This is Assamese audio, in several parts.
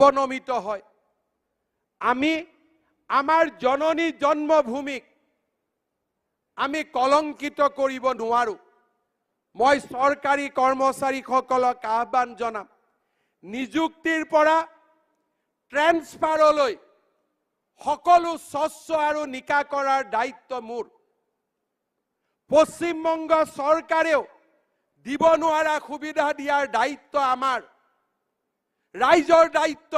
অৱনমিত হয়। আমি আমাৰ জননী জন্মভূমিক আমি কলংকিত কৰিব নোৱাৰোঁ। মই চৰকাৰী কৰ্মচাৰীসকলক আহ্বান জনাম, নিযুক্তিৰ পৰা ট্ৰেন্সফাৰলৈ সকলো স্বচ্ছ আৰু নিকা কৰাৰ দায়িত্ব মোৰ। পশ্চিমবংগ চৰকাৰেও দিব নোৱাৰা সুবিধা দিয়াৰ দায়িত্ব আমাৰ ৰাইজৰ দায়িত্ব।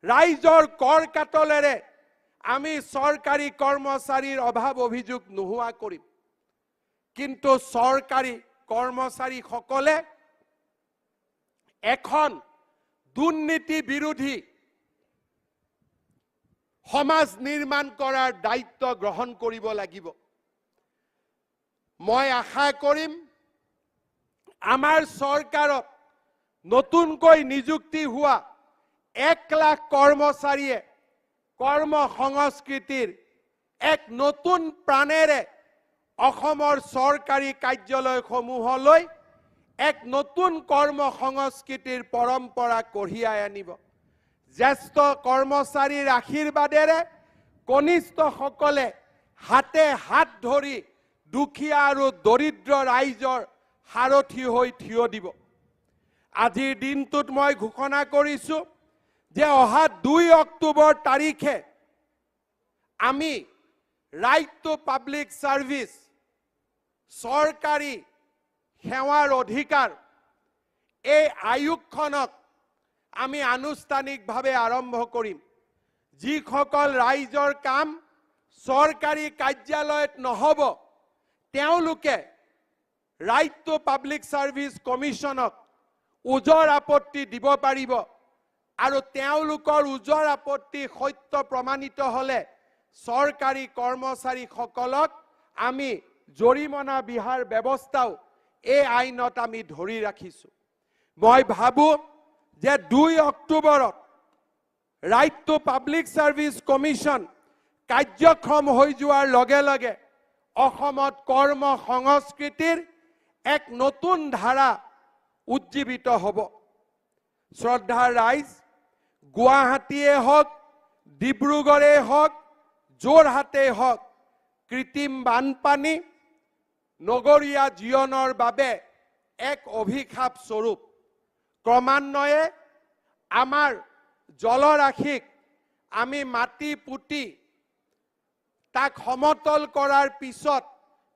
ৰাইজৰ কৰ কাটলেৰে আমি চৰকাৰী কৰ্মচাৰীৰ অভাৱ অভিযোগ নোহোৱা কৰিম, কিন্তু চৰকাৰী কৰ্মচাৰীসকলে এখন দুৰ্নীতি বিৰোধী সমাজ নিৰ্মাণ কৰাৰ দায়িত্ব গ্ৰহণ কৰিব লাগিব। মই আশা কৰিম আমাৰ চৰকাৰত নতুনকৈ নিযুক্তি হোৱা 1 লাখ কৰ্মচাৰীয়ে কৰ্ম সংস্কৃতিৰ এক নতুন প্ৰাণেৰে অসমৰ চৰকাৰী কাৰ্যালয়সমূহলৈ এক নতুন কৰ্ম সংস্কৃতিৰ পৰম্পৰা কঢ়িয়াই আনিব। জ্যেষ্ঠ কৰ্মচাৰীৰ আশীৰ্বাদেৰে কনিষ্ঠসকলে হাতে হাত ধৰি দুখীয়া আৰু দৰিদ্ৰ ৰাইজৰ সাৰথি হৈ থিয় দিব। আজিৰ দিনটোত মই ঘোষণা কৰিছোঁ যে অহা 2 অক্টোবৰ তাৰিখে আমি ৰাইট টু পাব্লিক ছাৰ্ভিচ, চৰকাৰী সেৱাৰ অধিকাৰ, এই আয়োগখনক আমি আনুষ্ঠানিকভাৱে আৰম্ভ কৰিম। যিসকল ৰাইজৰ কাম চৰকাৰী কাৰ্যালয়ত নহ'ব, তেওঁলোকে ৰাইট টু পাব্লিক ছাৰ্ভিচ কমিশ্যনক ওজৰ আপত্তি দিব পাৰিব আৰু তেওঁলোকৰ ওজৰ আপত্তি সত্য প্ৰমাণিত হ'লে চৰকাৰী কৰ্মচাৰীসকলক আমি জৰিমনা বিহাৰ ব্যৱস্থাও এই আইনত আমি ধৰি ৰাখিছোঁ। মই ভাবোঁ যে 2 অক্টোবৰত right to public service commission কাৰ্যক্ষম হৈ যোৱাৰ লগে লগে অসমত কৰ্ম সংস্কৃতিৰ এক নতুন ধাৰা উজ্জীৱিত হ'ব। শ্ৰদ্ধাৰ ৰাইজ, গুৱাহাটীয়ে হওক, ডিব্ৰুগড়েই হওক, যোৰহাটেই হওক, কৃত্ৰিম বানপানী নগৰীয়া জীৱনৰ বাবে এক অভিশাপ স্বৰূপ। ক্ৰমান্বয়ে আমাৰ জলৰাশিক আমি মাটি পুতি তাক সমতল কৰাৰ পিছত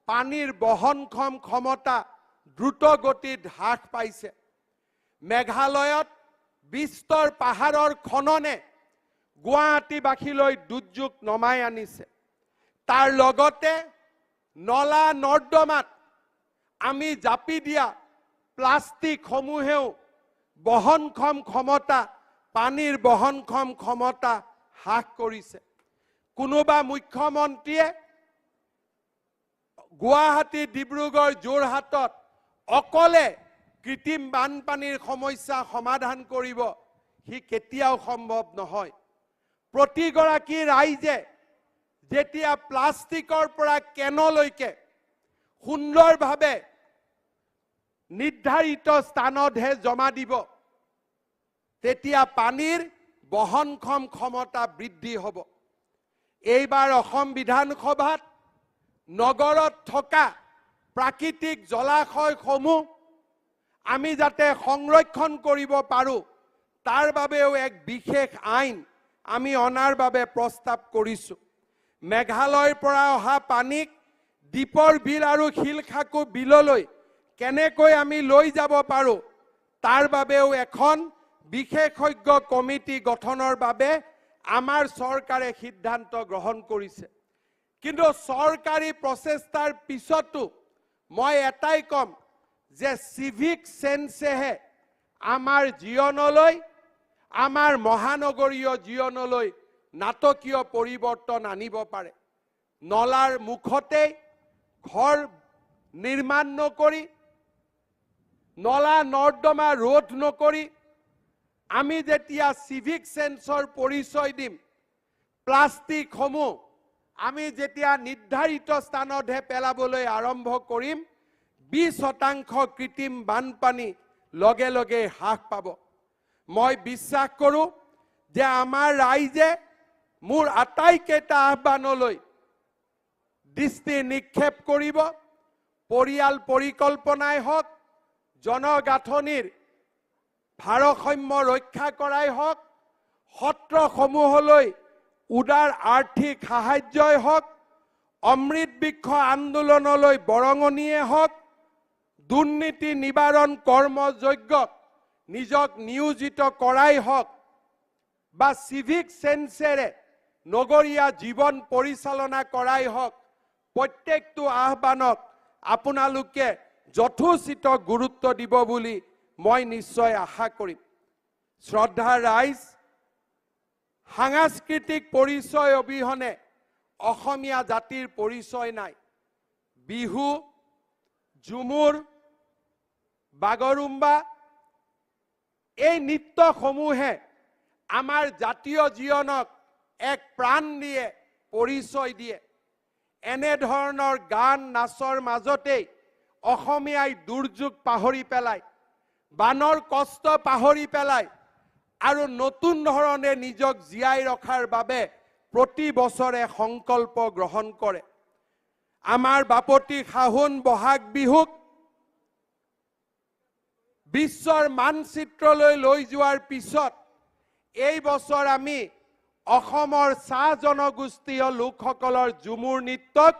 পানীৰ বহনক্ষম ক্ষমতা দ্ৰুত গতিত হ্ৰাস পাইছে। মেঘালয়ত বিস্তৰ পাহাৰৰ খননে গুৱাহাটীবাসীলৈ দুৰ্যোগ নমাই আনিছে। তাৰ লগতে নলা নৰ্দমাত আমি জাপি দিয়া প্লাষ্টিকসমূহেও বহনক্ষম ক্ষমতা, পানীৰ বহনক্ষম ক্ষমতা হ্ৰাস কৰিছে। কোনোবা মুখ্যমন্ত্ৰীয়ে গুৱাহাটী, ডিব্ৰুগড়, যোৰহাটত অকলে কৃত্ৰিম বানপানীৰ সমস্যা সমাধান কৰিব, সি কেতিয়াও সম্ভৱ নহয়। প্ৰতিগৰাকী ৰাইজে যেতিয়া প্লাষ্টিকৰ পৰা কেনলৈকে সুন্দৰভাৱে নিৰ্ধাৰিত স্থানতহে জমা দিব, তেতিয়া পানীৰ বহনক্ষম ক্ষমতা বৃদ্ধি হ'ব। এইবাৰ অসম বিধানসভাত নগৰত থকা প্ৰাকৃতিক জলাশয়সমূহ আমি যাতে সংৰক্ষণ কৰিব পাৰোঁ, তাৰ বাবেও এক বিশেষ আইন আমি অনাৰ বাবে প্ৰস্তাৱ কৰিছোঁ। মেঘালয়ৰ পৰা অহা পানীক দীপৰ বিল আৰু শিলখাকু বিললৈ কেনেকৈ আমি লৈ যাব পাৰোঁ, তাৰ বাবেও এখন বিশেষজ্ঞ কমিটি গঠনৰ বাবে আমাৰ চৰকাৰে সিদ্ধান্ত গ্ৰহণ কৰিছে। কিন্তু চৰকাৰী প্ৰচেষ্টাৰ পিছতো মই এটাই ক'ম যে চিভিক চেন্সেহে আমাৰ জীৱনলৈ, আমাৰ মহানগৰীয় জীৱনলৈ নাটকীয় পৰিৱৰ্তন আনিব পাৰে। নলাৰ মুখতেই ঘৰ নিৰ্মাণ নকৰি, নলা নৰ্দমা ৰোধ নকৰি আমি যেতিয়া চিভিক চেন্সৰ পৰিচয় দিম, প্লাষ্টিকসমূহ আমি যেতিয়া নিৰ্ধাৰিত স্থানতহে পেলাবলৈ আৰম্ভ কৰিম, 20% কৃত্ৰিম বানপানী লগে লগে হ্ৰাস পাব। মই বিশ্বাস কৰোঁ যে আমাৰ ৰাইজে মোৰ আটাইকেইটা আহ্বানলৈ দৃষ্টি নিক্ষেপ কৰিব। পৰিয়াল পৰিকল্পনাই হওক, জনগাঁথনিৰ ভাৰসাম্য ৰক্ষা কৰাই হওক, সত্ৰসমূহলৈ উদাৰ আৰ্থিক সাহায্যই হওক, অমৃত বৃক্ষ আন্দোলনলৈ বৰঙণিয়ে হওক, দুৰ্নীতি নিবাৰণ কৰ্মযজ্ঞত নিজক নিয়োজিত কৰাই হওক বা চিভিক চেন্সেৰে নগৰীয়া জীৱন পৰিচালনা কৰাই হওক, প্ৰত্যেকটো আহ্বানক আপোনালোকে যথোচিত গুৰুত্ব দিব বুলি মই নিশ্চয় আশা কৰিম। শ্ৰদ্ধাৰ ৰাইজ, সাংস্কৃতিক পৰিচয় অবিহনে অসমীয়া জাতিৰ পৰিচয় নাই। বিহু, ঝুমুৰ, বাগৰুম্বা এই নৃত্যসমূহে আমাৰ জাতীয় জীৱনক এক প্ৰাণ দিয়ে, পৰিচয় দিয়ে। এনেধৰণৰ গান নাচৰ মাজতেই অসমীয়াই দুৰ্যোগ পাহৰি পেলায়, বানৰ কষ্ট পাহৰি পেলায় আৰু নতুন ধৰণে নিজক জীয়াই ৰখাৰ বাবে প্ৰতি বছৰে সংকল্প গ্ৰহণ কৰে। আমাৰ বাপতি সাহোন বহাগ বিহুক বিশ্বৰ মানচিত্ৰলৈ লৈ যোৱাৰ পিছত এই বছৰ আমি অসমৰ চাহ জনগোষ্ঠীয় লোকসকলৰ ঝুমুৰ নৃত্যক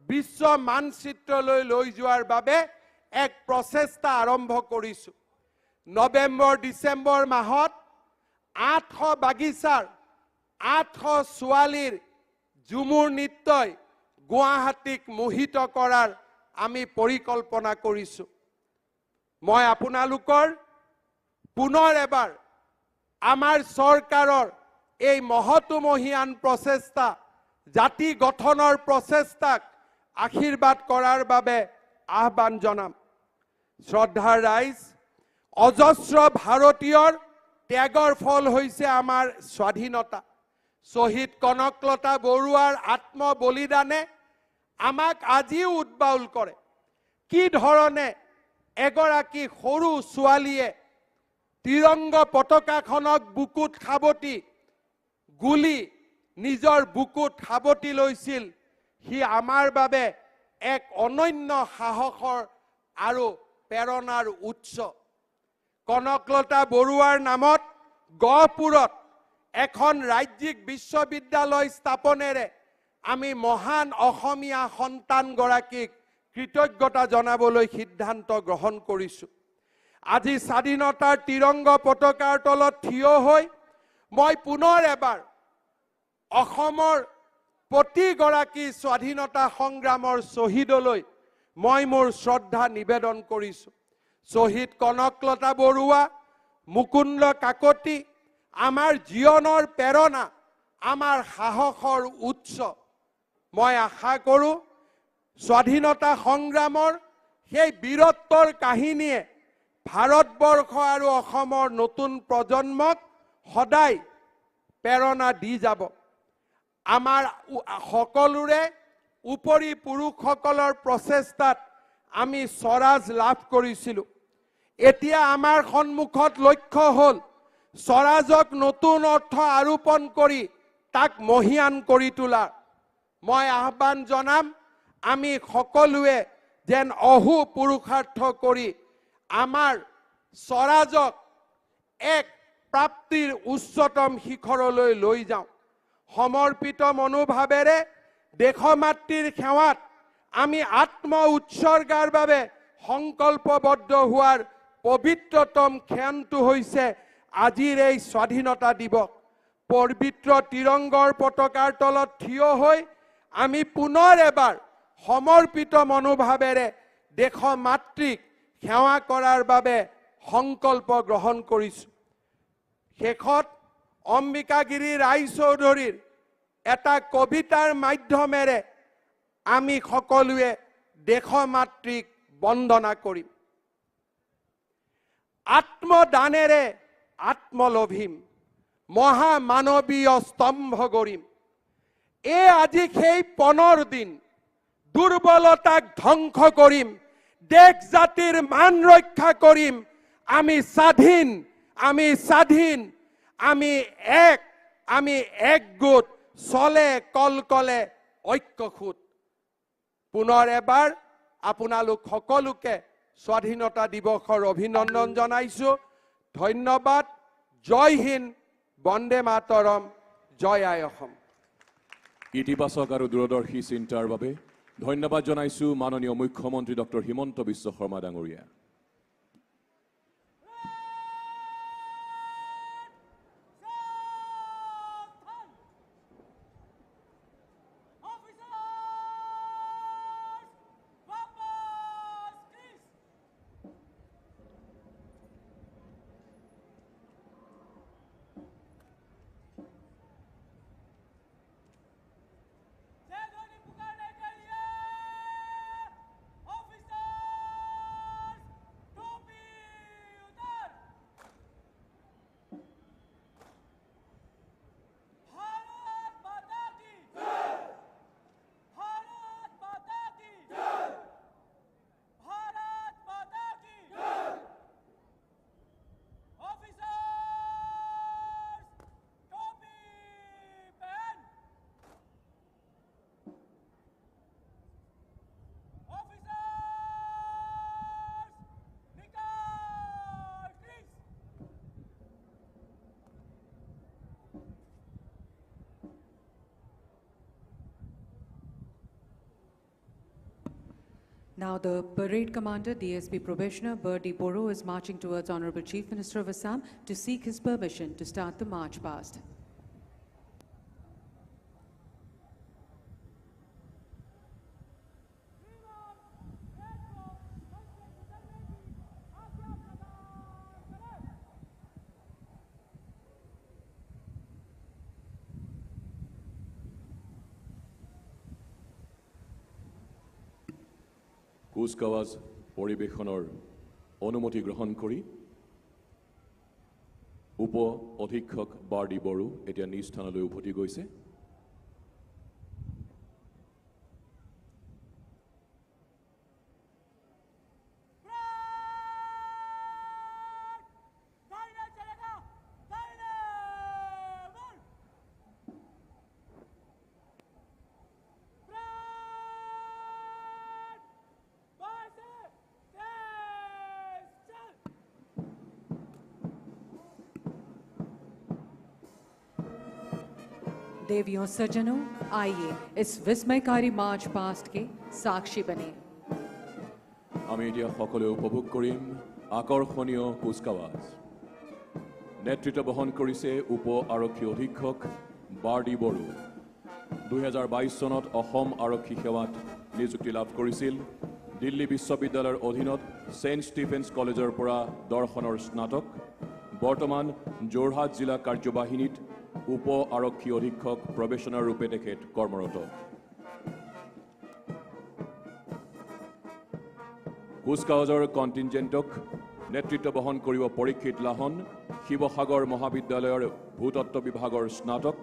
বিশ্ব মানচিত্ৰলৈ লৈ যোৱাৰ বাবে এক প্ৰচেষ্টা আৰম্ভ কৰিছোঁ। নৱেম্বৰ ডিচেম্বৰ মাহত 800 বাগিচাৰ 800 ছোৱালীৰ ঝুমুৰ নৃত্যই গুৱাহাটীক মোহিত কৰাৰ আমি পৰিকল্পনা কৰিছোঁ। মই আপোনালোকৰ পুনৰ এবাৰ আমাৰ চৰকাৰৰ এই মহতুমহীয়ান প্ৰচেষ্টা, জাতি গঠনৰ প্ৰচেষ্টাক আশীৰ্বাদ কৰাৰ বাবে আহ্বান জনাম। শ্ৰদ্ধাৰ ৰাইজ, অজস্ৰ ভাৰতীয়ৰ ত্যাগৰ ফল হৈছে আমাৰ স্বাধীনতা। শ্বহীদ কনকলতা বৰুৱাৰ আত্মবলিদানে আমাক আজিও উদ্বাউল কৰে। কি ধৰণে এগৰাকী সৰু ছোৱালীয়ে তিৰংগ পতাকাখনক বুকুত সাৱটি গুলি নিজৰ বুকুত সাৱটি লৈছিল, সি আমাৰ বাবে এক অনন্য সাহসৰ আৰু প্ৰেৰণাৰ উৎস। কনকলতা বৰুৱাৰ নামত গহপুৰত এখন ৰাজ্যিক বিশ্ববিদ্যালয় স্থাপনেৰে আমি মহান অসমীয়া সন্তানগৰাকীক কৃতজ্ঞতা জনাবলৈ সিদ্ধান্ত গ্ৰহণ কৰিছোঁ। আজি স্বাধীনতাৰ তিৰংগ পতাকাৰ তলত থিয় হৈ মই পুনৰ এবাৰ অসমৰ প্ৰতিগৰাকী স্বাধীনতা সংগ্ৰামৰ শ্বহীদলৈ মই মোৰ শ্ৰদ্ধা নিবেদন কৰিছোঁ। শ্বহীদ কনকলতা বৰুৱা, মুকুন্দ কাকতি আমাৰ জীৱনৰ প্ৰেৰণা, আমাৰ সাহসৰ উৎস। মই আশা কৰোঁ স্বাধীনতা সংগ্ৰামৰ সেই বীৰত্বৰ কাহিনীয়ে ভাৰতবৰ্ষ আৰু অসমৰ নতুন প্ৰজন্মক সদায় প্ৰেৰণা দি যাব। আমাৰ সকলোৰে উপৰি পুৰুষসকলৰ প্ৰচেষ্টাত আমি স্বৰাজ লাভ কৰিছিলোঁ। এতিয়া আমাৰ সন্মুখত লক্ষ্য হ'ল স্বৰাজক নতুন অৰ্থ আৰোপণ কৰি তাক মহীয়ান কৰি তোলা। মই আহ্বান জনাম, আমি সকলোৱে যেন অহো পুৰুষাৰ্থ কৰি আমাৰ স্বৰাজক এক প্ৰাপ্তিৰ উচ্চতম শিখৰলৈ লৈ যাওঁ। সমৰ্পিত মনোভাৱেৰে দেশমাতৃৰ সেৱাত আমি আত্ম উৎসৰ্গাৰ বাবে সংকল্পবদ্ধ হোৱাৰ পবিত্ৰতম ক্ষণটো হৈছে আজিৰ এই স্বাধীনতা দিৱস। পবিত্ৰ তিৰংগৰ পতাকাৰ তলত থিয় হৈ আমি পুনৰ এবাৰ সমৰ্পিত মনোভাৱেৰে দেশমাতৃক সেৱা কৰাৰ বাবে সংকল্প গ্ৰহণ কৰিছোঁ। শেষত অম্বিকাগিৰি ৰায়চৌধুৰীৰ এটা কবিতাৰ মাধ্যমেৰে আমি সকলোৱে দেশমাতৃক বন্দনা কৰিম। আত্মদানেৰে আত্মলভিম, মহামানৱীয় স্তম্ভ গঢ়িম। এই আজি সেই পণৰ দিন, দুৰ্বলতাক ধ্বংস কৰিম, দেশ জাতিৰ মান ৰক্ষা কৰিম। আমি স্বাধীন, আমি স্বাধীন। আমি এক, আমি একগোট, চলে কলকলে ঐক্যসূত। পুনৰ এবাৰ আপোনালোক সকলোকে স্বাধীনতা দিৱসৰ অভিনন্দন জনাইছো। ধন্যবাদ। জয় হিন্দ, বন্দে মাতৰম, জয় আই অসম। ইতিবাচক আৰু দূৰদৰ্শী চিন্তাৰ বাবে ধন্যবাদ জনাইছো মাননীয় মুখ্যমন্ত্ৰী ডক্টৰ হিমন্ত বিশ্ব শৰ্মা ডাঙৰীয়া। Now the parade commander, DSP Probationer Birdie Boro, is marching towards Honorable Chief Minister of Assam to seek his permission to start the march past. কুচকাৱাজ পৰিৱেশনৰ অনুমতি গ্ৰহণ কৰি উপ অধীক্ষক বাৰ্ডি বড়ো এতিয়া নিজ স্থানলৈ উভতি গৈছে। देवियों सज्जनों, आइए इस विस्मयकारी मार्च पास्ट के साक्षी बने। আমি এতিয়া সকলোৱে উপভোগ কৰিম আকৰ্ষণীয় কুচকাৱাজ। নেতৃত্ব বহন কৰিছে উপ আৰক্ষী অধীক্ষক বাৰ্ডি বড়ো। 2022 চনত অসম আৰক্ষী সেৱাত নিযুক্তি লাভ কৰিছিল। দিল্লী বিশ্ববিদ্যালয়ৰ অধীনত ছেইণ্ট ষ্টিফেন্স কলেজৰ পৰা দৰ্শনৰ স্নাতক। বৰ্তমান যোৰহাট জিলা কাৰ্যবাহিনীত উপ আৰক্ষী অধীক্ষক প্ৰবেশনাৰ ৰূপে তেখেত কৰ্মৰত। কুচকাৱাজৰ কণ্টিনজেণ্টক নেতৃত্ব বহন কৰিব পৰীক্ষিত লাহন, শিৱসাগৰ মহাবিদ্যালয়ৰ ভূতত্ত্ব বিভাগৰ স্নাতক।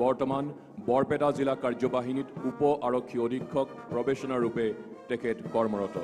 বৰ্তমান বৰপেটা জিলা কাৰ্যবাহিনীত উপ আৰক্ষী অধীক্ষক প্ৰবেশনাৰ ৰূপে তেখেত কৰ্মৰত।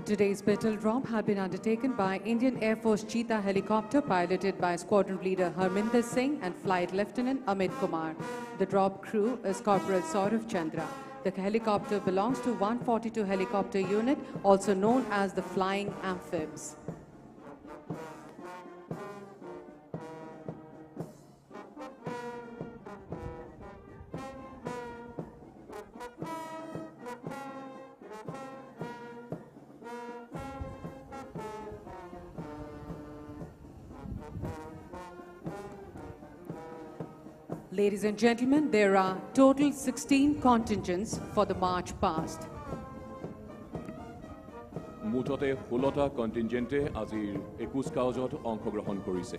Today's battle drop had been undertaken by Indian Air Force Cheetah helicopter piloted by Squadron Leader Harminder Singh and Flight Lieutenant Amit Kumar. The drop crew is Corporal Saurav Chandra. The helicopter belongs to 142 Helicopter Unit, also known as the Flying Amphibs. Ladies and gentlemen, there are total 16 contingents for the march past. মুঠতে 16টা কণ্টিনজেণ্টে আজিৰ এই কুচকাৱাজত অংশগ্ৰহণ কৰিছে।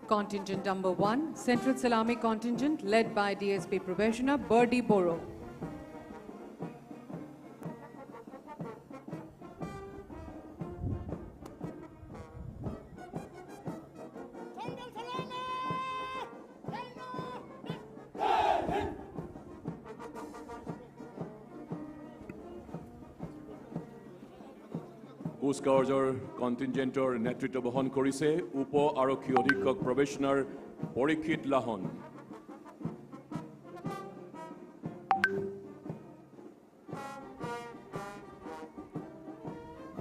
Contingent number 1, Central Salami Contingent, led by DSP Probationer Birdie Boro. কুচকাৱাজৰ কণ্টিনজেণ্টৰ নেতৃত্ব বহন কৰিছে উপ আৰক্ষী অধীক্ষক প্ৰবেশনাৰ পৰীক্ষিত লাহন।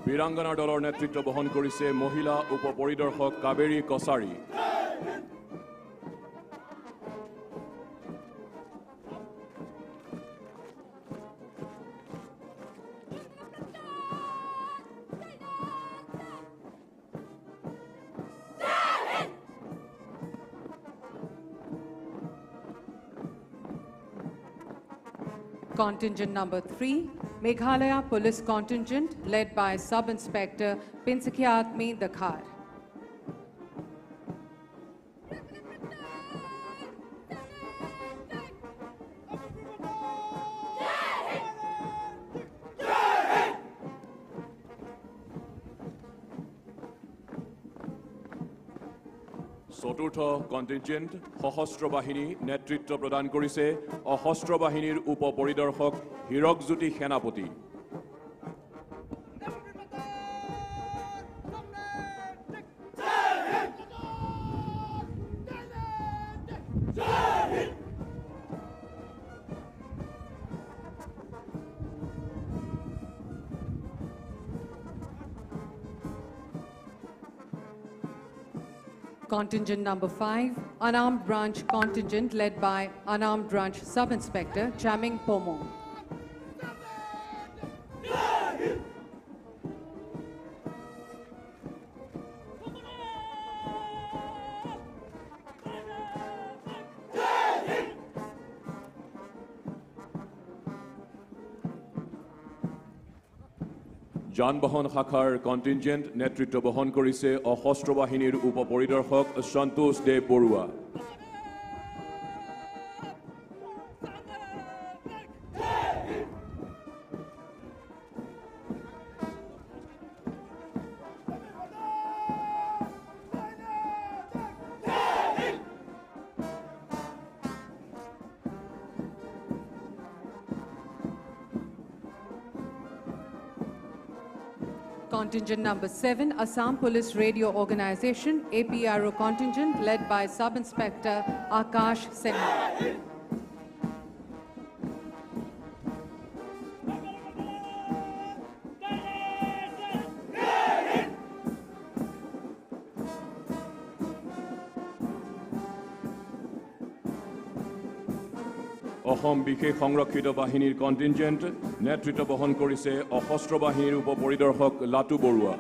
বীৰাংগনা দলৰ নেতৃত্ব বহন কৰিছে মহিলা উপ পৰিদৰ্শক Kaveri Kachari. Contingent number 3, Meghalaya Police Contingent, led by Sub-Inspector Pinsakyatmi Dakhar. চতুৰ্থ কণ্টিনজেণ্ট সশস্ত্ৰ বাহিনী নেতৃত্ব প্ৰদান কৰিছে অসস্ত্ৰ বাহিনীৰ উপ পৰিদৰ্শক হীৰকজ্যোতি সেনাপতি। Contingent number 5, Unarmed Branch Contingent, led by Unarmed Branch Sub-Inspector Chaming Pomo. যান বাহন শাখাৰ কণ্টিনজেণ্ট নেতৃত্ব বহন কৰিছে অসস্ত্ৰ বাহিনীৰ উপ পৰিদৰ্শক সন্তোষ দেৱ Barua. Contingent number 7, Assam Police Radio Organization, APRO Contingent, led by Sub-Inspector Akash Sinha. Assam বিশেষ সংৰক্ষিত বাহিনীৰ কণ্টিনজেণ্ট নেতৃত্ব বহন কৰিছে অসস্ত্ৰ বাহিনীৰ উপ পৰিদৰ্শক লাটু Barua.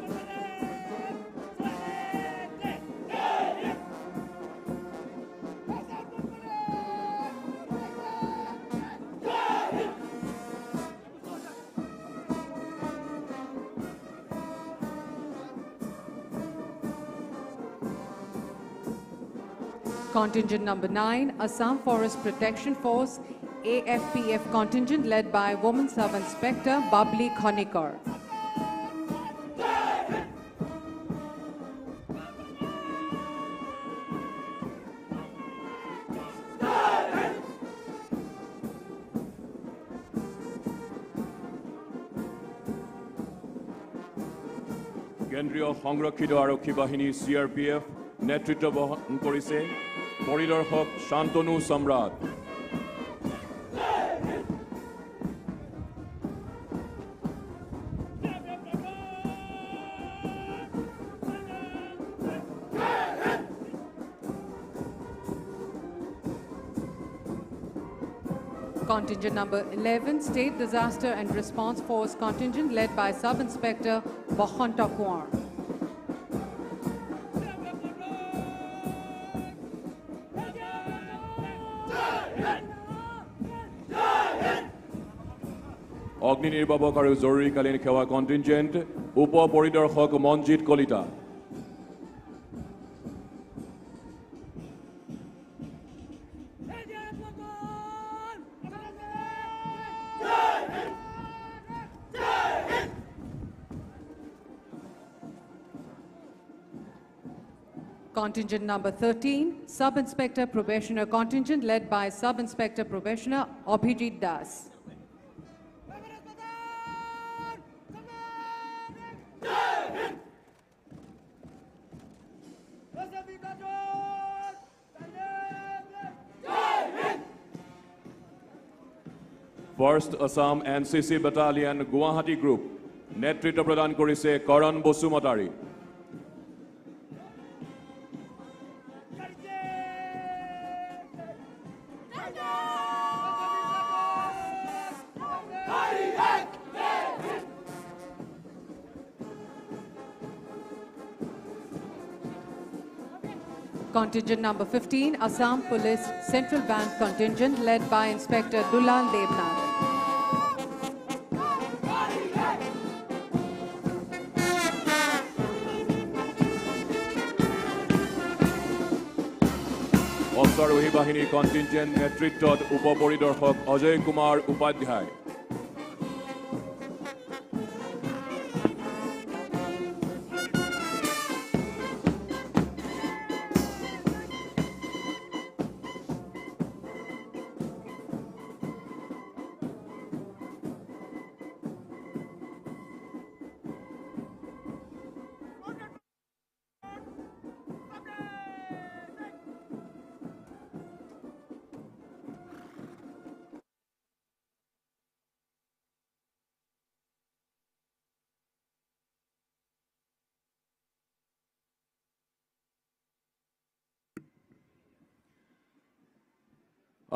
Contingent number 9, Assam Forest Protection Force, AFPF contingent, led by Woman Sub-Inspector Babli Khonikar. কেন্দ্ৰীয় সংৰক্ষিত আৰক্ষী বাহিনী CRPF নেতৃত্ব বহন কৰিছে পৰিদৰ্শক শান্তনু সম্ৰাট। Contingent number 11, State Disaster and Response Force Contingent, led by Sub-Inspector Bohonta Kumar. অগ্নি নিৰ্বাপক আৰু জৰুৰীকালীন সেৱা কণ্টিনজেণ্ট উপ পৰিদৰ্শক Manjit Kalita. Contingent number 13, Sub-Inspector Probationer Contingent led by Sub-Inspector Probationer Abhijit Das. First Assam NCC Battalion Guwahati Group, নেতৃত্ব প্ৰদান কৰিছে কৰণ Basumatary. Contingent number 15, Assam Police Central Band Contingent led by Inspector Dulal Devnath. অশ্বাৰোহী বাহিনীৰ কণ্টিনজেণ্ট নেতৃত্বত উপ পৰিদৰ্শক অজয় কুমাৰ উপাধ্যায়।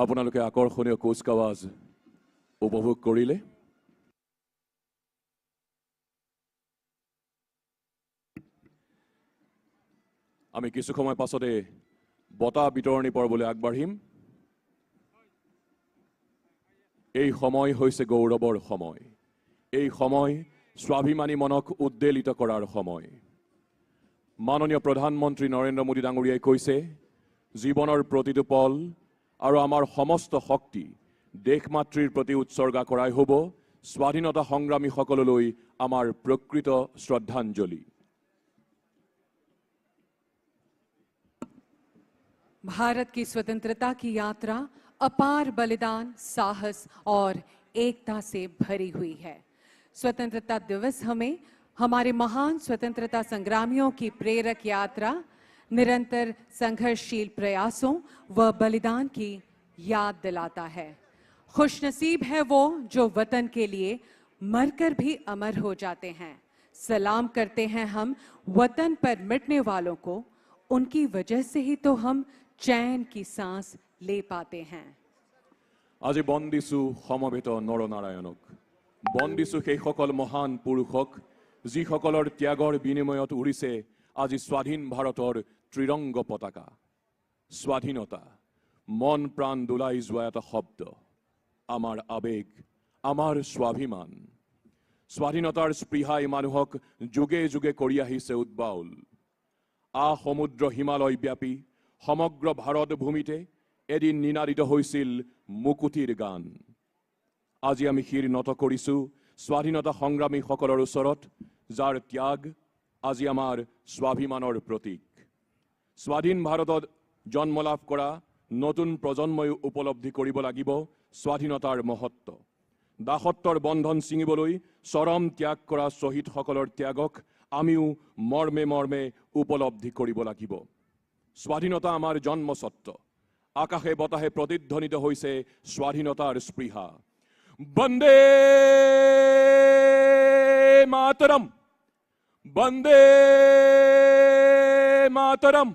আপোনালোকে আকৰ্ষণীয় কুচকাৱাজ উপভোগ কৰিলে। আমি কিছু সময় পাছতে বঁটা বিতৰণী পৰ্বলৈ আগবাঢ়িম। এই সময় হৈছে গৌৰৱৰ সময়, এই সময় স্বাভিমানী মনক উদ্বেলিত কৰাৰ সময়। মাননীয় প্ৰধানমন্ত্ৰী নৰেন্দ্ৰ মোদী ডাঙৰীয়াই কৈছে, জীৱনৰ প্ৰতিটো পল আৰু আমাৰ সমস্ত শক্তি দেশ মাতৃৰ প্ৰতি উৎসৰ্গা কৰাই হ'ব স্বাধীনতা সংগ্ৰামীসকললৈ আমাৰ প্ৰকৃত শ্ৰদ্ধাঞ্জলি। भारत की स्वतंत्रता की यात्रा अपार बलिदान, साहस और एकता से भरी हुई है। स्वतंत्रता दिवस हमें हमारे महान स्वतंत्रता संग्रामियों की प्रेरक यात्रा, निरंतर संघर्षशील प्रयासों व बलिदान की याद दिलाता है। खुशनसीब है वो जो वतन के लिए मरकर भी अमर हो जाते हैं। सलाम करते हैं हम वतन पर मिटने वालों को, उनकी वजह से ही तो हम चैन की सांस ले पाते हैं। আজি বন্দিছো সমবেত নৰনাৰায়ণক, বন্দিছো সেইসকল মহান পুৰুষক যিসকলৰ ত্যাগৰ বিনিময়ত উৰিছে আজি স্বাধীন ভাৰতৰ ত্ৰিৰংগ পতাকা। স্বাধীনতা মন প্ৰাণ দোলাই যোৱা এটা শব্দ, আমাৰ আৱেগ, আমাৰ স্বাভিমান। স্বাধীনতাৰ স্পৃহাই মানুহক যুগে যুগে কৰি আহিছে উদ্বাউল। আ সমুদ্ৰ হিমালয় ব্যাপী সমগ্ৰ ভাৰত ভূমিতে এদিন নিনাদিত হৈছিল মুকুতিৰ গান। আজি আমি শিৰ নত কৰিছোঁ স্বাধীনতা সংগ্ৰামীসকলৰ ওচৰত, যাৰ ত্যাগ আজি আমাৰ স্বাভিমানৰ প্ৰতীক। স্বাধীন ভাৰতত জন্ম লাভ কৰা নতুন প্ৰজন্ময়ো উপলব্ধি কৰিব লাগিব স্বাধীনতাৰ মহত্ব। দাসত্বৰ বন্ধন ছিঙিবলৈ চৰম ত্যাগ কৰা শ্বহীদসকলৰ ত্যাগক আমিও মৰ্মে মৰ্মে উপলব্ধি কৰিব লাগিব। স্বাধীনতা আমাৰ জন্মস্বত্ব। আকাশে বতাহে প্ৰতিধ্বনিত হৈছে স্বাধীনতাৰ স্পৃহা। Vande Mataram, Vande Mataram.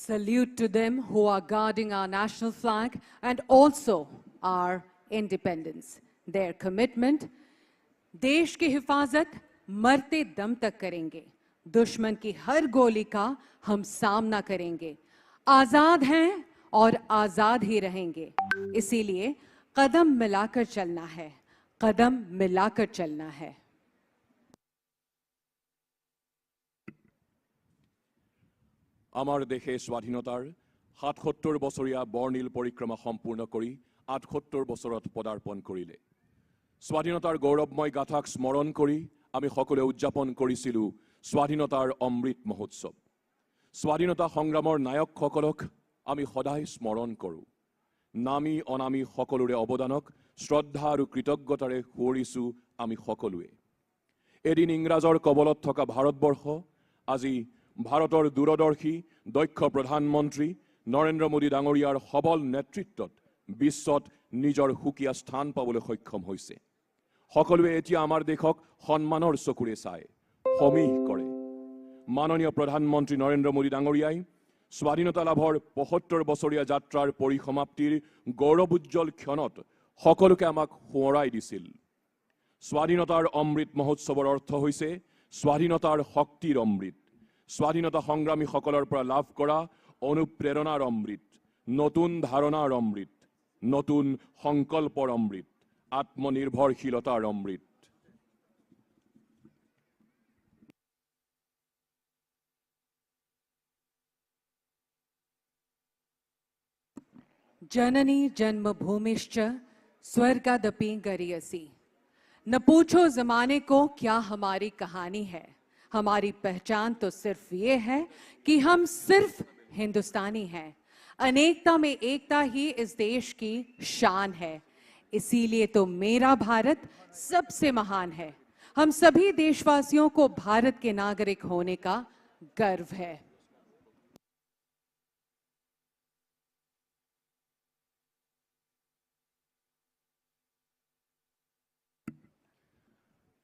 Salute to them who are guarding our national flag and also our independence. Their commitment, देश की हिफाजत मरते दम तक करेंगे, दुश्मन की हर गोली का हम सामना करेंगे। आजाद हैं और आजाद ही रहेंगे, इसीलिए कदम मिलाकर चलना है, कदम मिलाकर चलना है। আমাৰ দেশে স্বাধীনতাৰ ৭৭ বছৰীয়া বৰ্ণিল পৰিক্ৰমা সম্পূৰ্ণ কৰি ৭৮ বছৰত পদাৰ্পণ কৰিলে। স্বাধীনতাৰ গৌৰৱময় গাথাক স্মৰণ কৰি আমি সকলোৱে উদযাপন কৰিছিলোঁ স্বাধীনতাৰ অমৃত মহোৎসৱ। স্বাধীনতা সংগ্ৰামৰ নায়কসকলক আমি সদায় স্মৰণ কৰোঁ। নামী অনামী সকলোৰে অৱদানক শ্ৰদ্ধা আৰু কৃতজ্ঞতাৰে সোঁৱৰিছোঁ আমি সকলোৱে। এদিন ইংৰাজৰ কবলত থকা ভাৰতবৰ্ষ আজি ভাৰতৰ দূৰদৰ্শী দক্ষ প্ৰধানমন্ত্ৰী নৰেন্দ্ৰ মোদী ডাঙৰীয়াৰ সবল নেতৃত্বত বিশ্বত নিজৰ সুকীয়া স্থান পাবলৈ সক্ষম হৈছে। সকলোৱে এতিয়া আমাৰ দেশক সন্মানৰ চকুৰে চায়, সমীহ কৰে। মাননীয় প্ৰধানমন্ত্ৰী নৰেন্দ্ৰ মোদী ডাঙৰীয়াই স্বাধীনতা লাভৰ ৭৫ বছৰীয়া যাত্ৰাৰ পৰিসমাপ্তিৰ গৌৰৱোজ্জ্বল ক্ষণত সকলোকে আমাক সোঁৱৰাই দিছিল। স্বাধীনতাৰ অমৃত মহোৎসৱৰ অৰ্থ হৈছে স্বাধীনতাৰ শক্তিৰ অমৃত, স্বাধীনতা সংগ্ৰামীসকলৰ পৰা লাভ কৰা অনুপ্ৰেৰণাৰ অমৃত, নতুন ধাৰণাৰ অমৃত, নতুন সংকল্পৰ অমৃত, আত্মনিৰ্ভৰশীলতাৰ অমৃত। जननी जन्मभूमिश्च स्वर्गादपि गरीयसी। न पूछो जमाने को क्या हमारी कहानी है, हमारी पहचान तो सिर्फ ये है कि हम सिर्फ हिंदुस्तानी हैं। अनेकता में एकता ही इस देश की शान है, इसीलिए तो मेरा भारत सबसे महान है। हम सभी देशवासियों को भारत के नागरिक होने का गर्व है।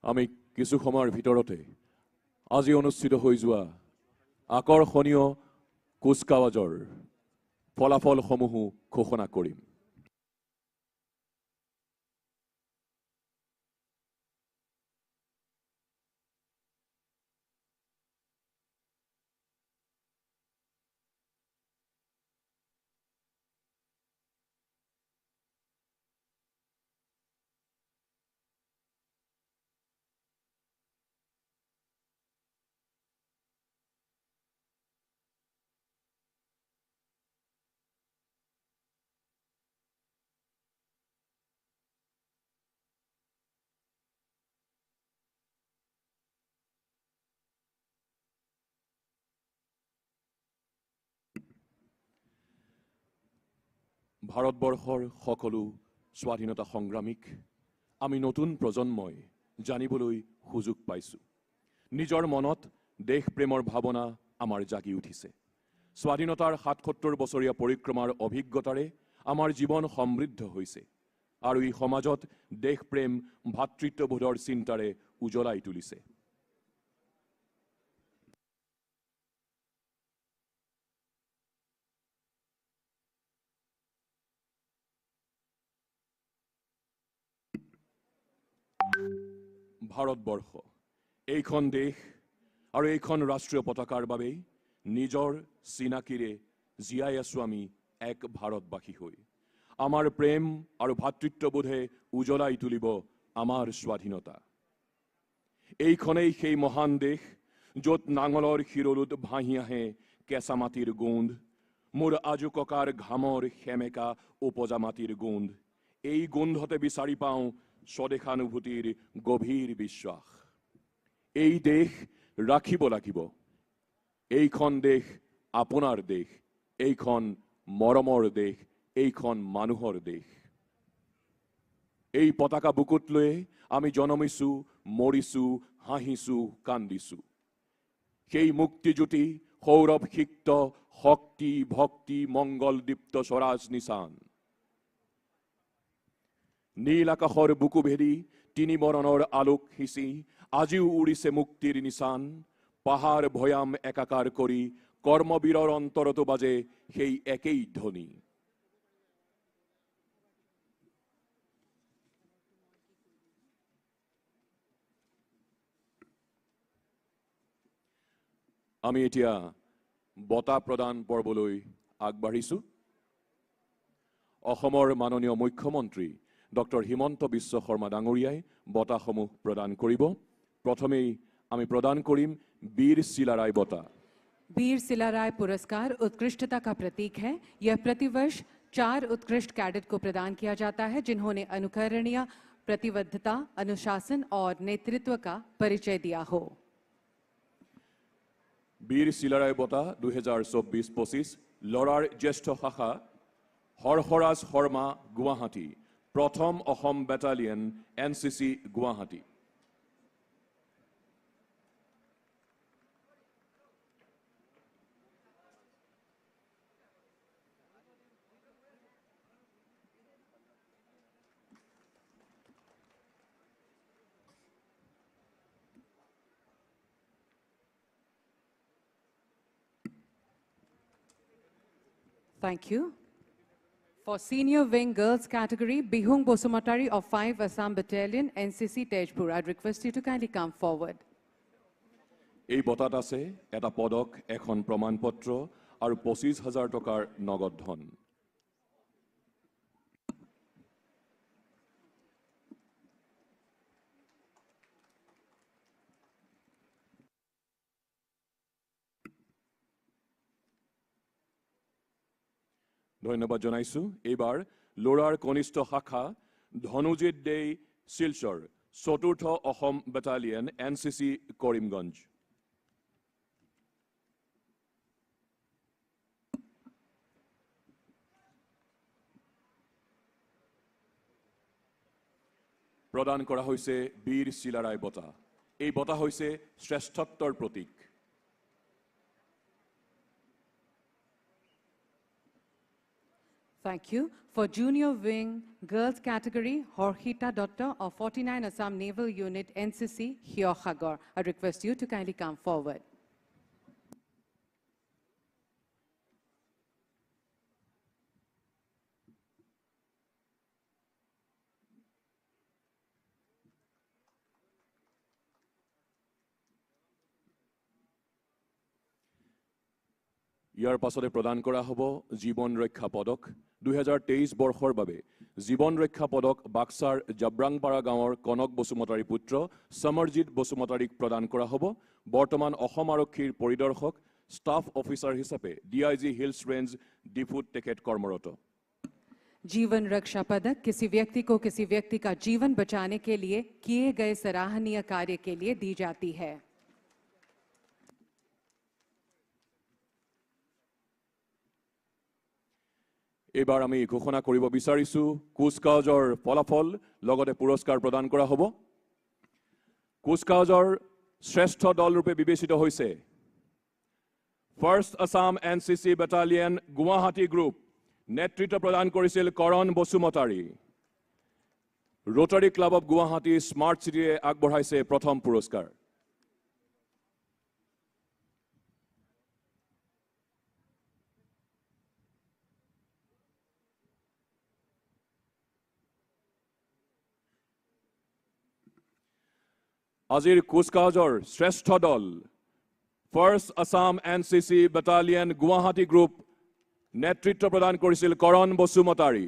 আমি কিছু সময়ৰ ভিতৰতে আজি অনুষ্ঠিত হৈ যোৱা আকৰ্ষণীয় কুচকাৱাজৰ ফলাফলসমূহো ঘোষণা কৰিম। ভাৰতবৰ্ষৰ সকলো স্বাধীনতা সংগ্ৰামীক আমি নতুন প্ৰজন্মই জানিবলৈ সুযোগ পাইছোঁ। নিজৰ মনত দেশপ্ৰেমৰ ভাৱনা আমাৰ জাগি উঠিছে। স্বাধীনতাৰ ৭৭ বছৰীয়া পৰিক্ৰমাৰ অভিজ্ঞতাৰে আমাৰ জীৱন সমৃদ্ধ হৈছে আৰু ই সমাজত দেশপ্ৰেম, ভাতৃত্ববোধৰ চিন্তাৰে উজ্বলাই তুলিছে। ভাৰতবৰ্ষ এইখন দেশ আৰু এইখন ৰাষ্ট্ৰীয় পতাকাৰ বাবেই নিজৰ চিনাকিৰে জীয়াই আছোঁ আমি এক ভাৰতবাসী হৈ। আমাৰ প্ৰেম আৰু ভাতৃত্ববোধে উজ্বলাই তুলিব আমাৰ স্বাধীনতা। এইখনেই সেই মহান দেশ য'ত নাঙলৰ শিৰলুত ভাঁহি আহে কেঁচা মাটিৰ গোন্ধ, মোৰ আজু ককাৰ ঘামৰ সেমেকা উপজা মাটিৰ গোন্ধ। এই গোন্ধতে বিচাৰি পাওঁ স্বদেশানুভূতিৰ গভীৰ বিশ্বাস। এই দেশ ৰাখিব লাগিব। এইখন দেশ আপোনাৰ দেশ, এইখন মৰমৰ দেশ, এইখন মানুহৰ দেশ। এই পতাকা বুকুত লৈয়ে আমি জনমিছোঁ, মৰিছোঁ, হাঁহিছোঁ, কান্দিছোঁ। সেই মুক্তিজ্যোতি সৌৰভসিক্ত শক্তি ভক্তি মংগলদীপ্ত স্বৰাজ নিচান। নীল আকাশৰ বুকু ভেদি তিনি বৰণৰ আলোক সিঁচি আজিও উৰিছে মুক্তিৰ নিচান। পাহাৰ ভৈয়াম একাকাৰ কৰি কৰ্মবীৰৰ অন্তৰতো বাজে সেই একেই ধ্বনি। আমি এতিয়া বঁটা প্ৰদান পৰ্বলৈ আগবাঢ়িছোঁ। অসমৰ মাননীয় মুখ্যমন্ত্ৰী ডক্টৰ হিমন্ত বিশ্ব শৰ্মা ডাঙৰীয়াই বঁটাসমূহ প্ৰদান কৰিব। প্ৰথমেই আমি প্ৰদান কৰিম বীৰ চিলাৰায় বঁটা। वीर सिलाराय पुरस्कार उत्कृष्टता का प्रतीक है। यह प्रतिवर्ष 4 उत्कृष्ट कैडेट को प्रदान किया जाता है जिन्होंने अनुकरणीय प्रतिबद्धता, अनुशासन और नेतृत्व का परिचय दिया हो। বীৰ চিলাৰায় বঁটা 2024-25 ল'ৰাৰ জ্যেষ্ঠ শাখা হৰ্ষৰাজ শৰ্মা, গুৱাহাটী, প্ৰথম Assam battalion, NCC, Guwahati. Thank you. For Senior Wing Girls category, Bihung Bosumatari of 5 Assam Battalion, NCC Tejpur. I'd request you to kindly come forward. এই বঁটাত আছে এটা পদক, এখন প্ৰমাণপত্ৰ আৰু 25,000 টকাৰ নগদ ধন। ধন্যবাদ জনাইছোঁ। এইবাৰ ল'ৰাৰ কনিষ্ঠ শাখা ধনুজিত দেই, শিলচৰ, চতুৰ্থ Assam battalion, NCC, Karimganj. প্ৰদান কৰা হৈছে বীৰ চিলাৰায় বঁটা। এই বঁটা হৈছে শ্ৰেষ্ঠত্বৰ প্ৰতীক। Thank you. For Junior Wing Girls category, Horhita Datta of 49 Assam Naval Unit, NCC, Hyokhagor. I request you to kindly come forward. ইয়াৰ পাছতে প্ৰদান কৰা হ'ব জীৱন ৰক্ষা পদক। 2023 বৰ্ষৰ বাবে জীৱন ৰক্ষা পদক বাক্সাৰ জাব্ৰাংপাৰা গাঁৱৰ কনক বসুমতাৰীৰ পুত্ৰ সমৰজিৎ বসুমতাৰীক প্ৰদান কৰা হ'ব। বৰ্তমান অসম আৰক্ষীৰ পৰিদৰ্শক ষ্টাফ অফিচাৰ হিচাপে DIG hills range ডিফুত তেখেত কৰ্মৰত। जीवन रक्षा पदक किसी व्यक्ति को किसी व्यक्ति का जीवन बचाने के लिए किए गए सराहनीय कार्य के लिए दी जाती है। এইবাৰ আমি ঘোষণা কৰিব বিচাৰিছোঁ কুচকাৱাজৰ ফলাফল, লগতে পুৰস্কাৰ প্ৰদান কৰা হ'ব। কুচকাৱাজৰ শ্ৰেষ্ঠ দলৰূপে বিবেচিত হৈছে first Assam NCC battalion, Guwahati group. নেতৃত্ব প্ৰদান কৰিছিল Karan Basumatary. Rotary club of Guwahati smart চিটিয়ে আগবঢ়াইছে প্ৰথম পুৰস্কাৰ। আজিৰ কুচকাৱাজৰ শ্ৰেষ্ঠ দল first Assam NCC battalion, Guwahati group. নেতৃত্ব প্ৰদান কৰিছিল কৰণ বসুমতাৰী।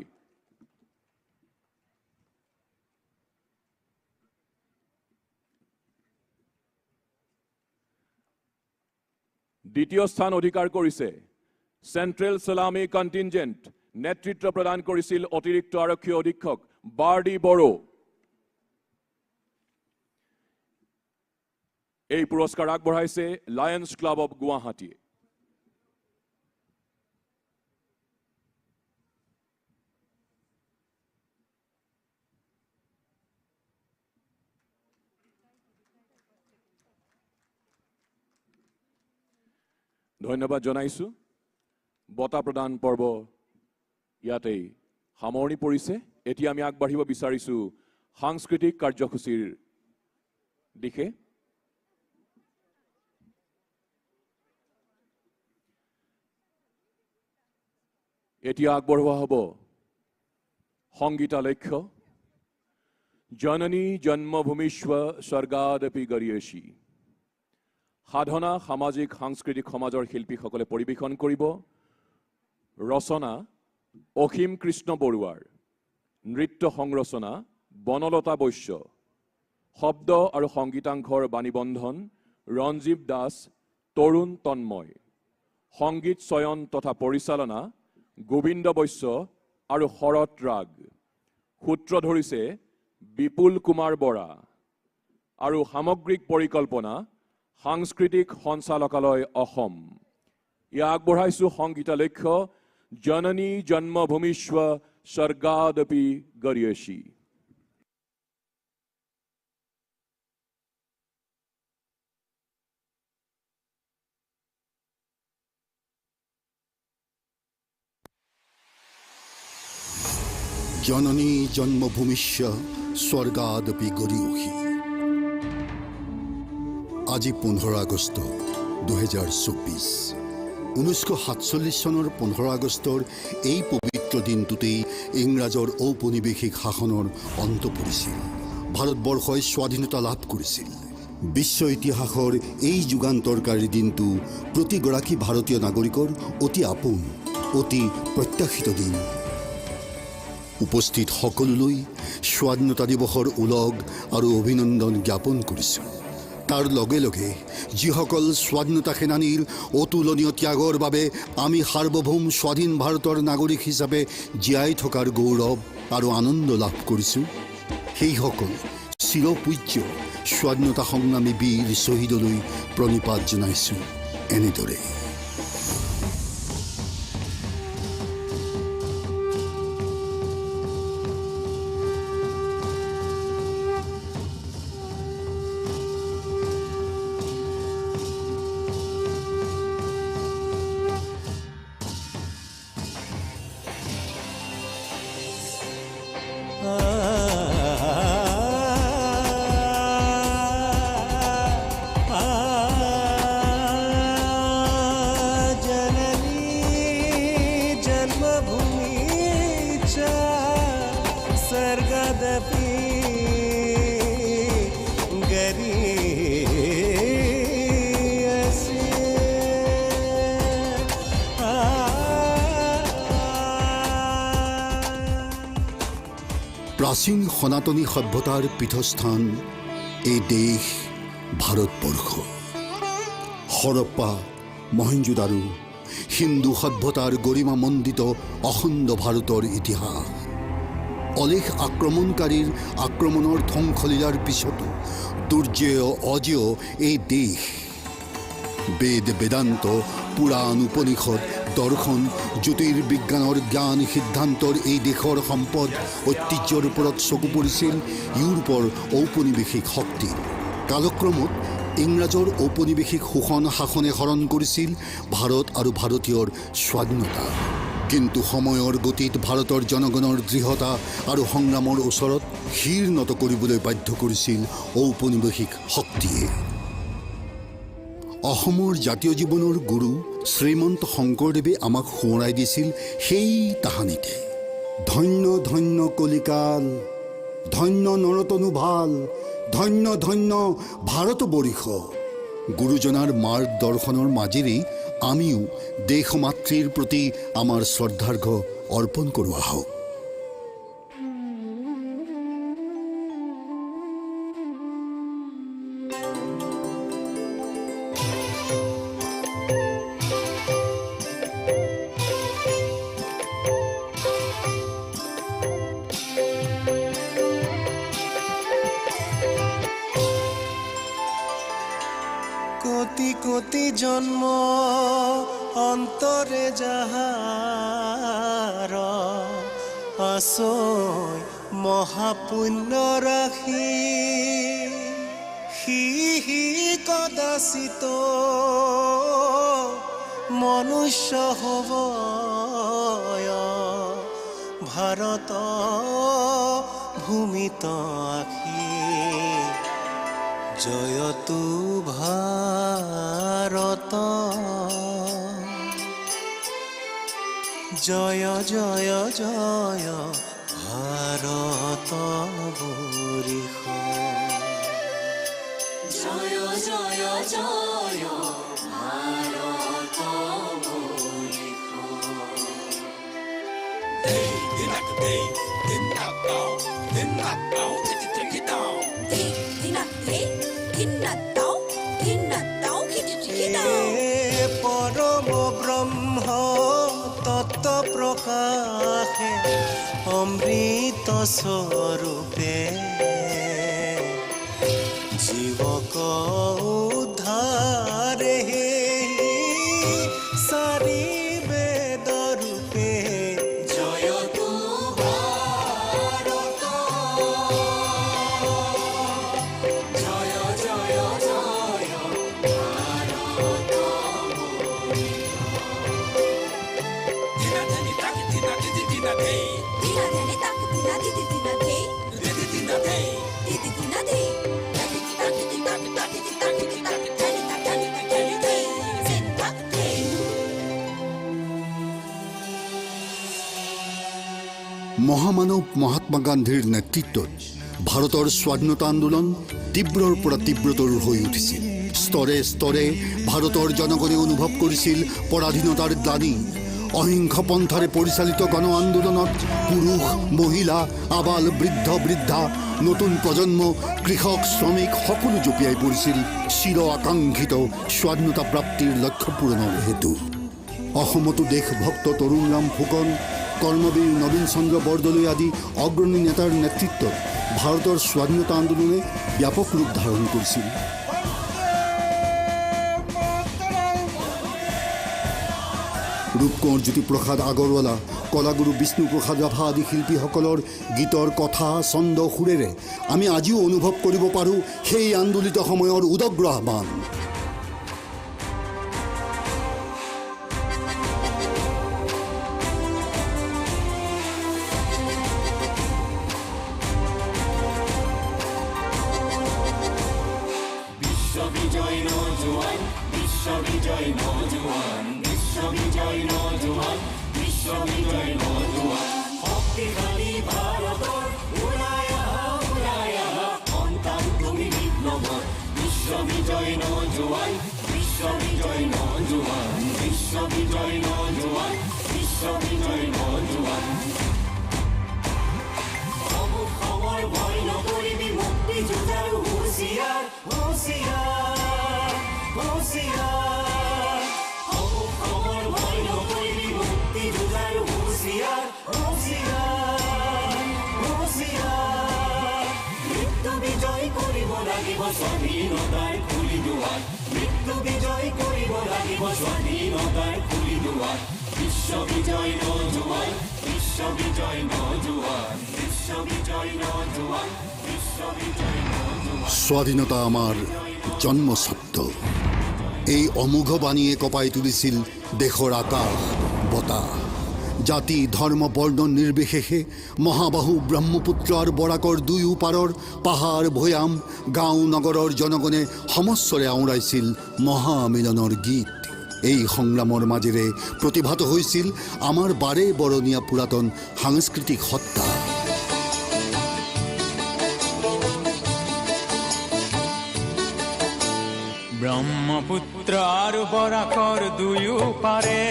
দ্বিতীয় স্থান অধিকাৰ কৰিছে চেণ্ট্ৰেল চেলামী কণ্টিনজেণ্ট। নেতৃত্ব প্ৰদান কৰিছিল অতিৰিক্ত আৰক্ষী অধীক্ষক বাৰ্ডি বড়ো। এই পুৰস্কাৰ আগবঢ়াইছে লায়ন্স ক্লাব অৱ গুৱাহাটীয়ে। ধন্যবাদ জনাইছোঁ। বঁটা প্ৰদান পৰ্ব ইয়াতেই সামৰণি পৰিছে। এতিয়া আমি আগবাঢ়িব বিচাৰিছোঁ সাংস্কৃতিক কাৰ্যসূচীৰ দিশে। এতিয়া আগবঢ়োৱা হ'ব সংগীতালেখ্য জননী জন্মভূমিষ্ব স্বৰ্গাদপি গৰীয়সী। সাধনা সামাজিক সাংস্কৃতিক সমাজৰ শিল্পীসকলে পৰিৱেশন কৰিব। ৰচনা অসীম কৃষ্ণ বৰুৱাৰ, নৃত্য সংৰচনা বনলতা বৈশ্য, শব্দ আৰু সংগীতাংশৰ বাণীবন্ধন ৰঞ্জীৱ দাস, তৰুণ তন্ময়, সংগীত চয়ন তথা পৰিচালনা গোবিন্দ বৈশ্য আৰু শৰৎ ৰাগ। সূত্ৰ ধৰিছে বিপুল কুমাৰ বৰা আৰু সামগ্ৰিক পৰিকল্পনা সাংস্কৃতিক সঞ্চালকালয় অসম। ইয়া আগবঢ়াইছো সংগীতালেখ্য জননী জন্মভূমিষ্ব স্বৰ্গাদপি গৰীয়সী। জননী জন্মভূমিষ্য স্বৰ্গাদপি গৰীয়সী। আজি 15 আগষ্ট 2024। 1947 চনৰ 15 আগষ্টৰ এই পবিত্ৰ দিনটোতেই ইংৰাজৰ ঔপনিৱেশিক শাসনৰ অন্ত পৰিছিল। ভাৰতবৰ্ষই স্বাধীনতা লাভ কৰিছিল। বিশ্ব ইতিহাসৰ এই যুগান্তৰকাৰী দিনটো প্ৰতিগৰাকী ভাৰতীয় নাগৰিকৰ অতি আপোন, অতি প্ৰত্যাশিত দিন। উপস্থিত সকলোলৈ স্বাধীনতা দিৱসৰ ওলগ আৰু অভিনন্দন জ্ঞাপন কৰিছোঁ। তাৰ লগে লগে যিসকল স্বাধীনতা সেনানীৰ অতুলনীয় ত্যাগৰ বাবে আমি সাৰ্বভৌম স্বাধীন ভাৰতৰ নাগৰিক হিচাপে জীয়াই থকাৰ গৌৰৱ আৰু আনন্দ লাভ কৰিছোঁ, সেইসকল চিৰপূজ্য স্বাধীনতা সংগ্ৰামী বীৰ শ্বহীদলৈ প্ৰণিপাত জনাইছোঁ এনেদৰে। প্ৰাচীন সনাতনী সভ্যতাৰ পীঠস্থান এই দেশ ভাৰতবৰ্ষ। হৰপ্পা, মহেঞ্জোদাৰো, হিন্দু সভ্যতাৰ গৰিমামণ্ডিত অখণ্ড ভাৰতৰ ইতিহাস। অলেখ আক্ৰমণকাৰীৰ আক্ৰমণৰ ধ্বংসলীলাৰ পিছতো দুৰ্জেয় অজেয় এই দেশ বেদ, বেদান্ত, পুৰাণ, উপনিষদ, দৰ্শন, জ্যোতিৰ্বিজ্ঞানৰ জ্ঞান সিদ্ধান্তৰ এই দেশৰ সম্পদ ঐতিহ্যৰ ওপৰত চকু পৰিছিল ইউৰোপৰ ঔপনিৱেশিক শক্তি। কালক্ৰমত ইংৰাজৰ ঔপনিৱেশিক শোষণ শাসনে হৰণ কৰিছিল ভাৰত আৰু ভাৰতীয়ৰ স্বাধীনতা। কিন্তু সময়ৰ গতিত ভাৰতৰ জনগণৰ দৃঢ়তা আৰু সংগ্ৰামৰ ওচৰত শিৰ নত কৰিবলৈ বাধ্য কৰিছিল ঔপনিৱেশিক শক্তিয়ে। অসমৰ জাতীয় জীৱনৰ গুৰু শ্ৰীমন্ত শংকৰদেৱে আমাক সোঁৱৰাই দিছিল সেই তাহানিতে, ধন্য ধন্য কলিকাল, ধন্য নৰতনু ভাল, ধন্য ধন্য ভাৰতবৰ্ষ। গুৰুজনাৰ মাৰ্গদৰ্শনৰ মাজেৰেই আমিও দেশ মাতৃৰ প্ৰতি আমাৰ শ্ৰদ্ধাৰ্ঘ অৰ্পণ কৰোঁ আহক। কোটি কোটি জন্ম অন্তৰে যাহাৰ আসৈ মহাপুণ্য ৰাশি, হি হি কদাচিত মনুষ্য হব ভাৰত ভূমিত আখি। জয়তু ভাৰত, জয় জয় জয় ভাৰত বৰিষ। জয় জয় জয় ভাৰত বৰিষ। পৰম ব্ৰহ্ম তত্ত্ব প্ৰকাশে অমৃত স্বৰূপে উদ্ধাৰে চাৰি বেদ ৰূপে জয় তু ভাৰত জয় জয় জয় ভাৰত। মহামানৱ মহাত্মা গান্ধীৰ নেতৃত্বত ভাৰতৰ স্বাধীনতা আন্দোলন তীব্ৰৰ পৰা তীব্ৰতৰ হৈ উঠিছিল। স্তৰে স্তৰে ভাৰতৰ জনগণে অনুভৱ কৰিছিল পৰাধীনতাৰ গ্লানি। অহিংস পন্থাৰে পৰিচালিত গণ আন্দোলনত পুৰুষ, মহিলা, আবাল, বৃদ্ধ, বৃদ্ধা, নতুন প্ৰজন্ম, কৃষক, শ্ৰমিক সকলো জঁপিয়াই পৰিছিল চিৰ আকাংক্ষিত স্বাধীনতা প্ৰাপ্তিৰ লক্ষ্য পূৰণৰ হেতু। অসমতো দেশভক্ত তৰুণৰাম ফুকন, কৰ্মবীৰ নবীন চন্দ্ৰ বৰদলৈ আদি অগ্ৰণী নেতাৰ নেতৃত্বত ভাৰতৰ স্বাধীনতা আন্দোলনে ব্যাপক ৰূপ ধাৰণ কৰিছিল। ৰূপকোঁৱৰ জ্যোতিপ্ৰসাদ আগৰৱালা, কলাগুৰু বিষ্ণুপ্ৰসাদ ৰাভা আদি শিল্পীসকলৰ গীতৰ কথা, ছন্দ, সুৰেৰে আমি আজিও অনুভৱ কৰিব পাৰোঁ সেই আন্দোলিত সময়ৰ উদগ্ৰ আহ্বান। স্বাধীনতা আমাৰ জন্মসত্ব, এই অমোঘ বাণীয়ে কঁপাই তুলিছিল দেশৰ আকাশ বতাহ। জাতি, ধৰ্ম, বৰ্ণ নিৰ্বিশেষে মহাবাহু ব্ৰহ্মপুত্ৰ আৰু বৰাকৰ দুয়ো পাৰৰ পাহাৰ, ভৈয়াম, গাঁও, নগৰৰ জনগণে সমস্বৰে আওৰাইছিল মহামিলনৰ গীত। এই সংগ্ৰামৰ মাজেৰে প্ৰতিভাত হৈছিল আমাৰ বাৰে বৰণীয়া পুৰাতন সাংস্কৃতিক সত্তা। ব্ৰহ্মপুত্ৰ আৰু বৰাকৰ দুয়ো পাৰে,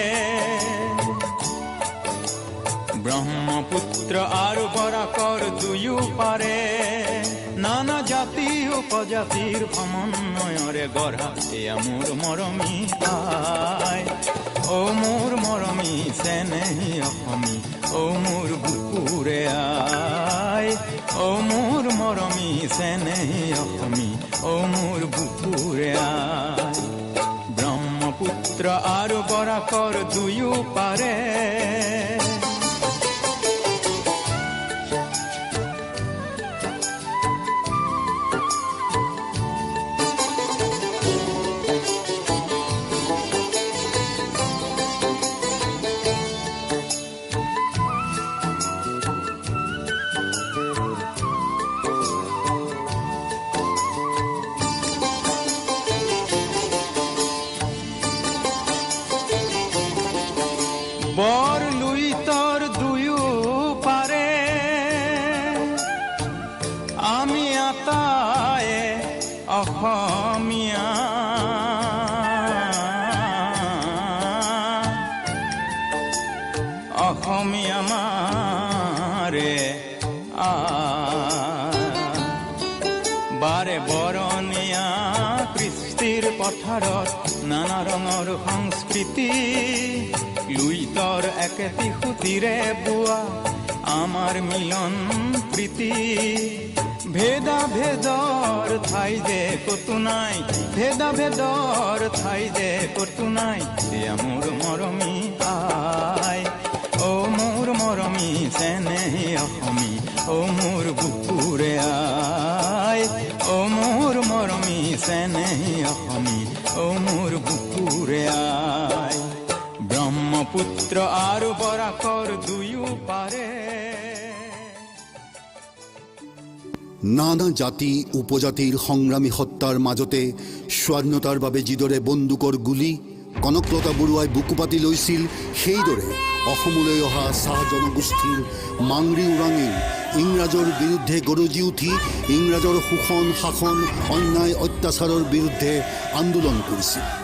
ব্ৰহ্মপুত্ৰ আৰু বৰাকৰ দুয়ো পাৰে, নানা জাতি উপজাতিৰ সমন্বয়ৰে গঢ়া এয়া মোৰ মৰমী আই। অ মোৰ মৰমী চেনেহী অসমী, অ মোৰ বুকুৰে আই। অ মোৰ মৰমী চেনেহী অসমী, অ মোৰ বুকুৰে আই। ব্ৰহ্মপুত্ৰ আৰু বৰাকৰ দুয়ো পাৰে। বৰ লুইতৰ দুয়ো পাৰে আমি আতায়ে অসমীয়া, অসমীয়া মাৰে বাৰে বৰণীয়া কৃষ্টিৰ পথাৰত নানা ৰঙৰ সংস্কৃতি, লুইতৰ একেটি সুতিৰে বোৱা আমাৰ মিলন প্ৰীতি। ভেদা ভেদৰ ঠাই যে ক'তো নাই, ভেদা ভেদৰ ঠাই যে ক'তো নাই, এয়া মোৰ মৰমী আই। অ মোৰ মৰমী চেনেহী অসমী, অ মোৰ বুকুৰে আই। অ মোৰ মৰমী চেনেহী অসমী, অ মোৰ বুকুৰে আই। ব্ৰহ্মপুত্ৰ আৰু বৰাকৰ দুয়ো পাৰে। নানা জাতি উপজাতিৰ সংগ্ৰামী সত্তাৰ মাজতে স্বাধীনতাৰ বাবে যিদৰে বন্দুকৰ গুলী কনকলতা বৰুৱাই বুকু পাতি লৈছিল, সেইদৰে অসমলৈ অহা চাহ জনগোষ্ঠীৰ মাংৰি ওৰাঙেও ইংৰাজৰ বিৰুদ্ধে গৰজি উঠি ইংৰাজৰ শোষণ, শাসন, অন্যায়, অত্যাচাৰৰ বিৰুদ্ধে আন্দোলন কৰিছিল।